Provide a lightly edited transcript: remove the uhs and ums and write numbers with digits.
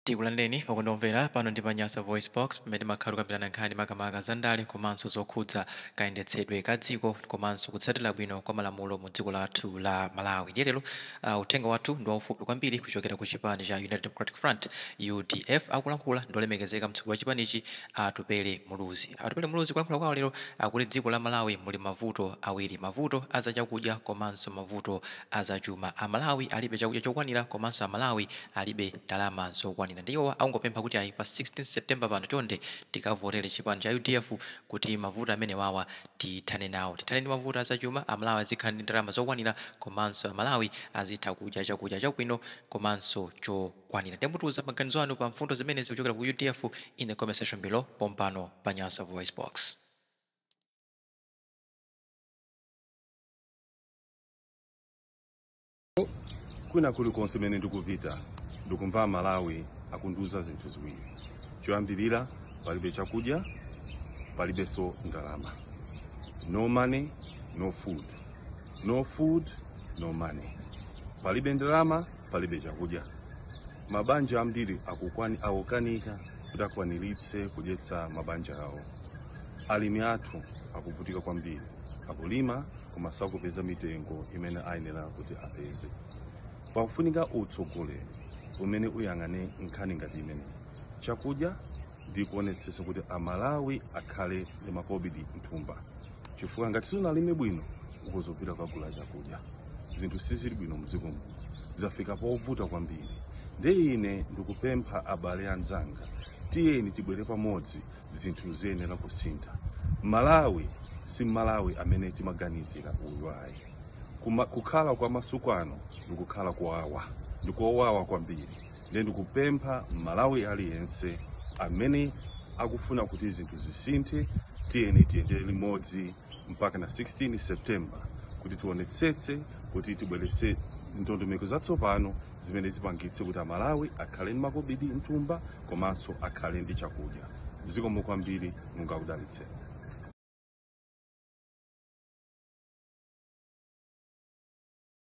Tikulandireni okonda pano ndi pa Nyasa Voice Box, pamene timakhala kukambirana nkhani makamaka za ndale komanso zokhudza kayendetsedwe ka dziko komanso kutsatira bwino kwa malamulo mu dziko lathu la Malawi. Ndiye lero uthenga wathu ndi waufupi kwambiri kuchokera ku chipani cha United Democratic Front, UDF. Akulankhula ndi olemekezeka mtsogoleri wa chipanichi, Atupele Muluzi. Atupele Muluzi kulankhula kwawo lero akuti dziko la Malawi muli mavuto awiri: mavuto azachakudya komanso mavuto azachuma. Amalawi alibe chakudya chokwanira komanso Amalawi alibe ndalama zokwanira. Ndiwo akungopempha kuti ayi, pa 16 September pano chonde tikavotere chipani cha UDF kuti mavuto amene wawa tithane nawo, tithane ndi mavuto azachuma, Amalawi azikhala ndi ndalama zokwanira komanso Amalawi azitha kudya chakudya chabwino komanso chokwanira. Ndimutiuza maganizo anu pa mfundo zimenezi kuchokera ku UDF in the comment section below pompano pa Nyasa Voice Box. Kwina kulikonse mene ndikupita, ndikumva Malawi akundiuza zinthu ziwiri. Choyambirira, palibe chakudya, palibenso ndalama. No money, no food. No food, no money. Palibe ndalama, palibe chakudya. Mabanja ambiri akukanika kuti akwaniritse kudyetsa mabanja awo. Alimi athu akuvutika kwambiri, akulima koma sakupeza mitengo imene ayenera kuti apeze. Pakufunika utsogoleri umene uyang'ane nkhani ngati imeneyi, chakudya, ndi kuonetsetsa kuti Amalawi akhale ndi makobidi mthumba, chifukwa ngati sunalime bwino ukuzopita kukagula chakudya. Zinthu sizili bwino mdziko muno, zafika povuta kwambiri. Ndiye ine ndikupempha abale anzanga, tiyeni tibwere pamodzi, zinthu ziyenera kusintha. Malawi si Malawi amene timaganizira uyu ayi. Kukhala kwa masiku ano ndikukhala kuwawa, ndikowawa kwambiri. Ndiye ndikupempha Malawi aliyense amene akufuna kuti zinthu zisinthe, tiyeni tiyendere limodzi mpaka na 16 September kuti tionetsetse kuti tibweretse ndondomeko zatsopano zimene zipangitse kuti Amalawi akhale ndi makobidi mthumba komanso akhale ndi chakudya. Zikomo kwambiri, Mulungu akudalitseni.